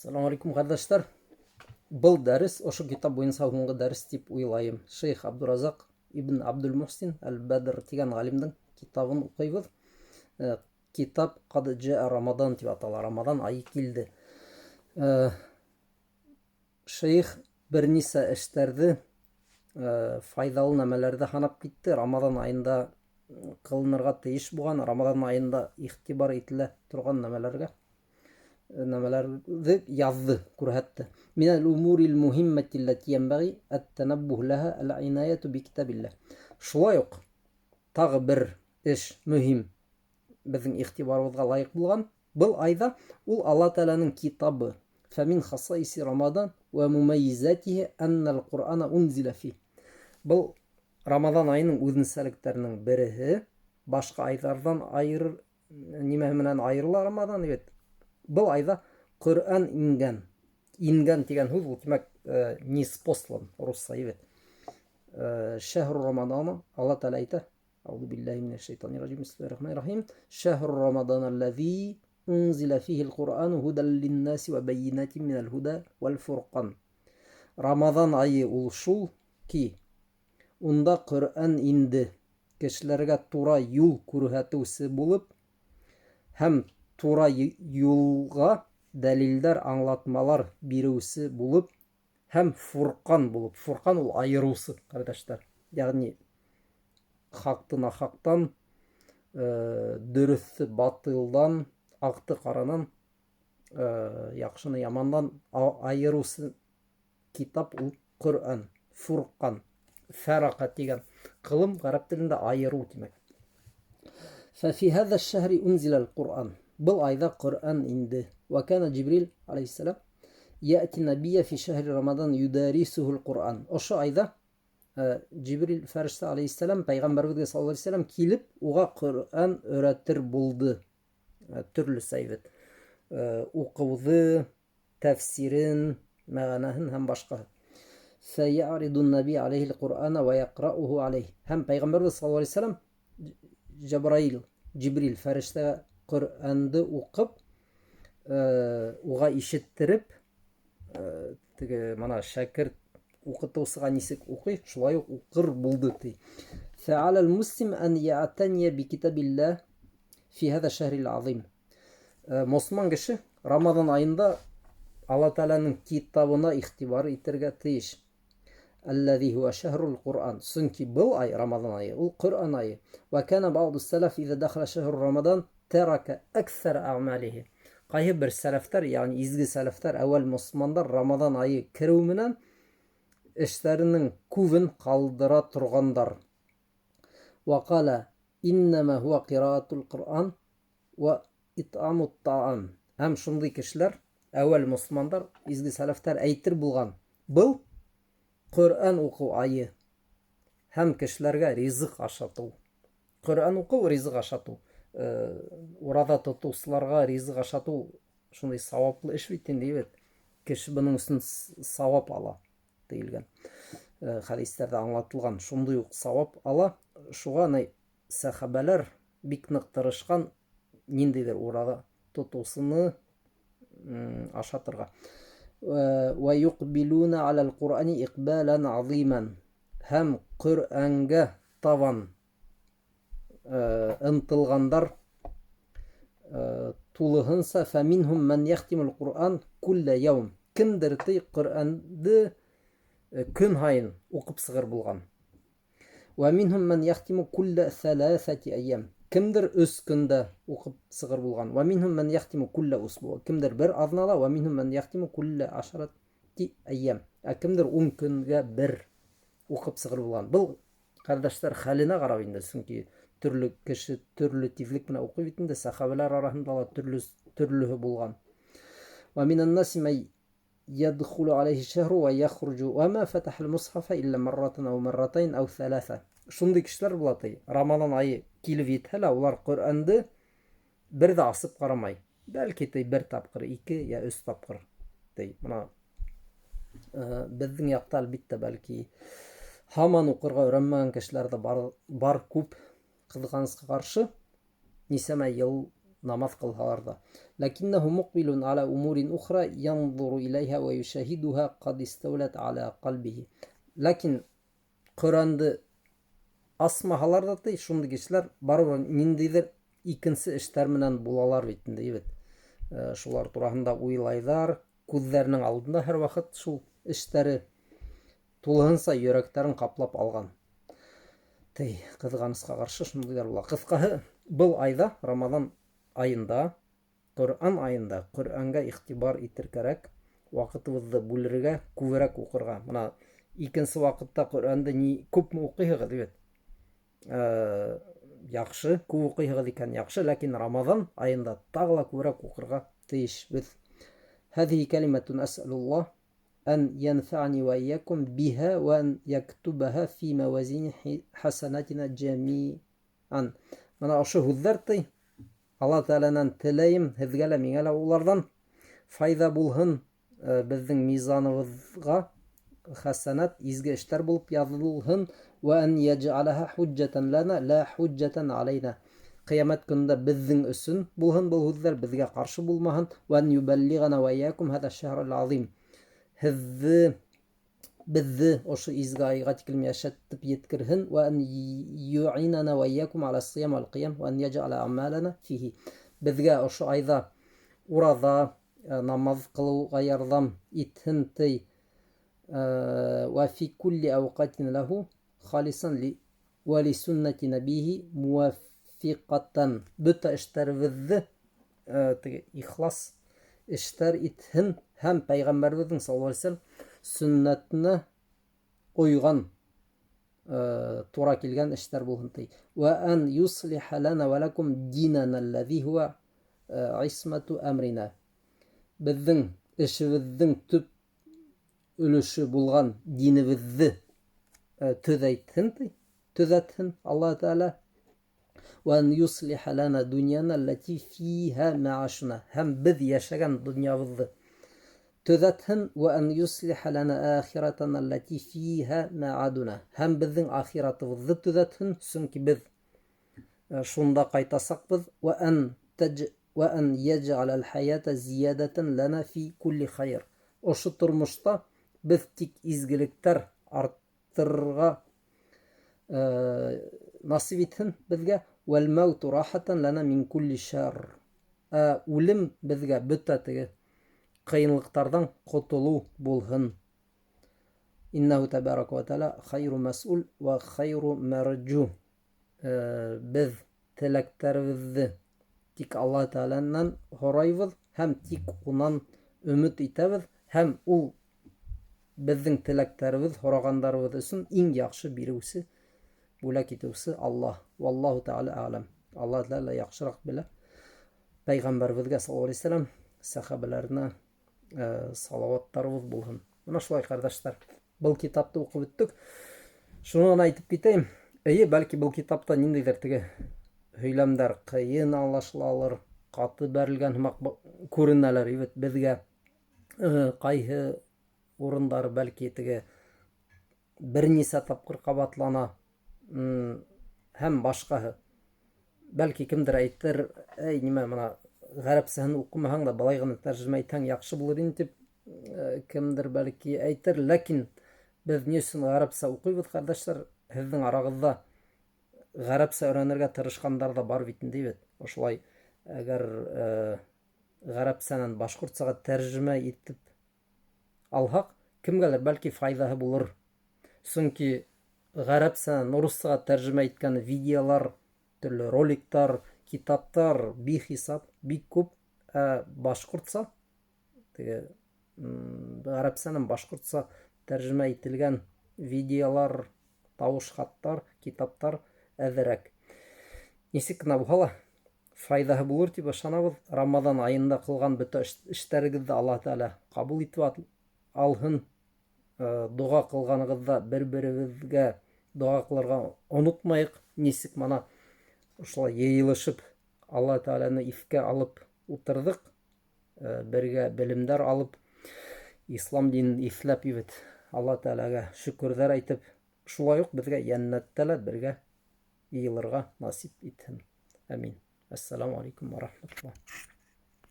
Ассаламу алейкум, ҡәрҙәштәр. Был дәрес ошо китап буйынса һуңғы дәрес тип уйлайым. Шейх Абдуразаҡ ибн Абдул-Мухсин Әл-Бәдр тигән ғалимдың китабын уҡыйбыҙ. Э, китап Ҡад джаа Рамадан тип атала. Рамадан айы килде. Э, шейх бер нисә эштәрҙе, э, файҙалы нәмәләрҙе һанап китте. Рамадан айында ҡылынырға тейеш булған, Рамадан айында иғтибар ителә торған нәмәләргә нәмәләрҙе яҙҙы, күрһәтте. Минәл умурил муһиммәти лләти йәнбәғи әт-тәнәббуһ ләһә әл-инаяту би-китабилләһ. Шулай уҡ тағы бер эш мөһим беҙҙең иғтибарыбыҙға лайыҡ булған был айҙа ул Алла Тәғәләнең китабы. Фәмин хасаиси Рамадан вә мумәйизәтиһи әннәл Ҡуръана унзилә фи. Был Рамадан айының үҙенсәлектәренең береһе, башҡа айҙарҙан айырыр нимә менән айырыла Рамадан бит. Был айҙа Ҡөрьән ингән. Ингән тигән һүҙ ул тимәк э, ниспослан русса бит. Э, Шәһру Рамадана Алла Тәғәлә әйтә. Аузу биллаһи минәш шайтанир раҗим. Бисмиллаһир рахманир рахим. Шәһру Рамадан аллази унзила фихил Ҡуръану һудан линнаси ва байинатин минәл һуда вәл фурҡан. Рамадан айы ул шул ки, унда Ҡөрьән инде, кешеләргә тура юл күрһәтеүсе булып һәм тура юлға дәлилдәр, аңлатмалар биреүсе булып һәм фурҡан булып. Фурҡан ул айырыусы, ҡәрҙәштәр. Ягъни хаҡты нахаҡтан, э, дөрөҫте батылдан, аҡты ҡаранан, э, яҡшыны ямандан айырыусы китап ул Ҡөрьән, Фурҡан, фәраҡа тигән ҡылым ғәрәп телендә айырыу тимәк. Фәфи һәҙә шәһри унзиләл Ҡуръан. Был айҙа Ҡөрьән инде. Вә кәнә Җибрил алейһиссәлам йәти нәбийә фи шәһри Рамадан юдарисухул Ҡуръан. Ошо айҙа э, Җибрил фәрештә алейһиссәлам пәйғәмбәребеҙгә саллаллаһу алейһи вәсәлләм килеп, уға Ҡөрьән өйрәтер булды. Э, төрлө сәйбет. Э, уҡыуҙы, тәфсирен, мәғәнәһен һәм башҡаһы. Фәйәриду наби алейхил Ҡуръана вә яҡрауху алейх. Һәм Пәйғәмбәрбеҙ саллаллаһу алейһи вәсәләм Җабраил, Җибрил фәрештәгә Ҡөрьәнде уҡып, э, уға ишеттереп, э, теге мана шәкерт уҡытыусыға нисек уҡый, шулай уҡ уҡыр булды ти. Фәаләл муслим ән яътания би китабилләһ фи һәҙә шәһрил азим. Э, мосолман кеше Рамаҙан айында Алла Тәғәләнең китабына иғтибар итергә тейеш. Әлләзи һуә шәһрул Ҡуръан. Сөнки был ай Рамаҙан айы, ул Ҡөрьән айы. Вә кәнә баъду сәләф иза дахала шәһру Рамадан тәрака әксәр әгъмалихи. Ҡайһы бер сәләфтәр, ягъни изге сәләфтәр, әүәл мосолмандар Рамаҙан айы кереү менән эштәренең күбен ҡалдыра торғандар. Вә ҡалә иннәмә һуә ҡираатул Ҡуръан вә итъамут таам. Һәм шундый кешеләр, әүәл мосолмандар, изге сәләфтәр әйтер булған. Был Ҡөрьән уҡыу айы һәм кешеләргә ризыҡ ашатыу. Ҡөрьән уҡыу, ризыҡ ашатыу. Э, ураҙа тотоусыларға ризыҡ ашатыу шундай сауаплы эш бит инде бит. Кеше бының өсөн сауап ала тиелгән. Э, хәдистәрҙә аңлатылған шундай уҡ сауап ала. Шуға сәхәбәләр бик ныҡ тырышҡан ниндәйҙер ураҙа тотоусыны ашатырға. Вә юҡбилуна алал Ҡуръани иҡбалан азиман. Һәм Ҡөрьәнгә табан ынтылғандар тулыһынса фәминһум мән яхтимул Ҡуръан куллә яум. Кемдер ти Ҡөрьәнде көн һайын уҡып сығыр булған. Вә минһум мән яхтиму куллә сәләсәти әйям. Кемдер өс көндә уҡып сығыр булған. Вә минһум мән яхтиму куллә усбу. Кемдер бер аҙнала, вә минһум мән яхтиму куллә ашарати әйям. Ә кемдер 10 көнгә бер уҡып сығыр булған. Был ҡәрҙәштәр хәленә ҡарап инде, сөнки төрлө кеше төрлө тиҙлек менән уҡый бит инде, сәхәбәләр араһында ла төрлө төрлөһө булған. Вә минән наси мәй يدخل عليه الشهر ويخرج وما فتح المصحف إلا مرة أو مرتين أو ثلاثة. Шундай кешеләр була ти. Рамаҙан айы килеп етһә лә, улар Ҡөрьәнде бер ҙә асып ҡарамай. Бәлки ти бер тапҡыр, ике йә өс тапҡыр ти. Бына э, беҙҙең яҡта әлбиттә бәлки һаман уҡырға өйрәнмәгән кешеләр ҙә бар, бар күп, ҡыҙғанысҡа ҡаршы. Нисәмә йыл намаҙ ҡылһалар ҙа. Ләкиннәһу муҡбилун аля умурин ухра янзуру иләйһә вә юшаһидуһа ҡад истәүләт аля ҡәлбиһи. Ләкин Ҡөрьәнде асмаһалар ҙа ти, шундай кешеләр барыбер ниндәйҙер икенсе эштәр менән булалар бит инде, бит. Шулар тураһында уйлайҙар, күҙҙәренең алдында һәр ваҡыт шул эштәре тулыһынса йөрәктәрен ҡаплап алған. Тей, ҡыҙғанысҡа ҡаршы шундайҙар була. Ҡыҫҡаһы, был айҙа, Рамаҙан айында, Ҡөрьән айында Ҡөрьәнгә иғтибар итер кәрәк, ваҡытыбыҙҙы бүлергә, күберәк уҡырға. Бына икенсе ваҡытта Ҡөрьәнде ни күпме уҡыйһығыҙ бит. Яҡшы, күп уҡыйһығыҙ икән, яҡшы, ләкин Рамаҙан айында тағы ла күберәк уҡырға тейешбеҙ. Һәҙиһи кәлимәтун әсәлуллаһ ән йәнфәни вә иякум биһа вә ән яктубаһа фи мәвәзини хәсәнәтина җәмиан. Бына ошо һүҙҙәр ти, Алла Тәғәләнән теләйем, һеҙгә лә, миңә лә уларҙан файҙа булһын, беҙҙең мизаныбыҙға хәсәнәт, изге эштәр булып яҙылһын, вә ән йәжғәләһә хуҗҗәтән ләнә, лә хуҗҗәтән аләйнә. Ҡиәмәт көнөндә беҙҙең өсөн булһын был һүҙҙәр, беҙгә ҡаршы булмаһын, вә ән юбәллиғәнә вә иякум һәҙә шәһрәл азим. Һеҙҙе, беҙҙе ошо изге айға тиклем йәшәтеп еткерһен, вә ән юинана вә иякум аля сиям вәл ҡиям, вә ән йәжғәлә әғмәләнә фихи. Беҙгә ошо айҙа ураҙа, намаҙ ҡылыуға ярҙам итһен ти, вә фи кулли әүҡатин ләһу халисан ли вә ли суннати набиһи муаффиҡатан. Бөтә эштәребеҙҙе теге ихлас эштәр итһен һәм пәйғәмбәребеҙҙең саллаллаһу алейһи ва сәлләм сөннәтенә ойған, тура килгән эштәр булһын ти. Вә ан юслиха лана ва лакум динана аллази хуа исмату амрина. Беҙҙең эшебеҙҙең төп өлөшө булған динебеҙҙе төҙәйтһен ти, төҙәтһен Аллаһ Тәғәлә. Вә ан юслиха лана дуньяна аллати фиһа маашуна. Һәм беҙ йәшәгән донъябыҙҙы төҙәтһен. Вә ан юслиха лана ахиратана аллати фиһа маадуна. Һәм беҙҙең ахиратыбыҙҙы төҙәтһен, сөнки беҙ шунда ҡайтасаҡбыҙ. Вә ан тәж вә ан йәжғәләл хаята зиядатан лана фи кулли хайр. Ошо тормошта беҙ тик изгелектәр арттырырға насип итһен беҙгә. Вәл мәүту рахатан лана мин кулли шар. Үлем беҙгә бөтә теге ҡыйынлыҡтарҙан ҡотолоу булһын. Иннаһу табарака ва тааля хайру мәсул ва хайру мәржу. Беҙ теләктәребеҙҙе тик Аллаһ Тәғәләнән һорайбыҙ һәм тик унан өмөт итәбеҙ, һәм ул беҙҙең теләктәребеҙ, һорағандарыбыҙ өсөн иң яҡшы биреүсе, бүләк итеүсе Аллаһ. Валлаһу тәғәлә әғләм. Аллаһ Тәғәлә яҡшыраҡ белә. Пәйғәмбәребеҙгә саллаллаһу алейһи ва сәлләм, сәхәбәләренә салауаттарыбыҙ булһын. Бына шулай, ҡәрҙәштәр, был китапты уҡып бөттөк. Шуны ғына әйтеп китәйем. Эйе, бәлки был китапта ниндәйҙер теге һөйләмдәр ҡыйын аңлашылалыр, ҡаты бәрелгән һымаҡ күренәләр бит беҙгә. Ҡайһы урындары бәлки теге бер нисә тапҡыр ҡабатлана, һәм башҡаһы. Бәлки кемдер әйтер, әй, нимә, бына ғәрәпсәһен уҡымаһаң да былай ғына тәржемә итһәң яҡшы булыр ине тип, кемдер бәлки әйтер. Ләкин беҙ ни өсөн ғәрәпсә уҡыйбыҙ, ҡәрҙәштәр? Һеҙҙең арағыҙҙа ғәрәпсә өйрәнергә тырышҡандар ҙа бар бит инде бит. Ошолай, әгәр ғәрәпсәнән башҡортсаға тәржемә итеп алһаҡ, кемгәлер бәлки файҙаһы булыр. Сөнки ғәрәпсәнән урыҫсаға тәржемә иткән видеолар, төрлө роликтар, китаптар бихисап, бик күп. Ә башҡортса, теге, ғәрәпсәнән башҡортса тәржемә ителгән видеолар, тауыш хаттар, китаптар әҙерәк. Нисек кенә булһа ла файҙаһы булыр тип ышанабыҙ. Рамаҙан айында ҡылған бөтә эштәрегеҙҙе Аллаһ Тәғәлә ҡабул итеп алһын. Доға ҡылғанығыҙҙа бер-беребеҙгә доға ҡылырға онотмайыҡ. Нисек мана ошолай йыйылышып Аллаһ Тәғәләне иҫкә алып ултырҙыҡ, бергә белемдәр алып, ислам динен иҫләп бит Аллаһ Тәғәләгә шөкөрҙәр әйтеп, шулай уҡ беҙгә йәннәттә лә бергә йыйылырға насип итһен. Амин. Әссәләмү алейкум ва рахматуллаһ.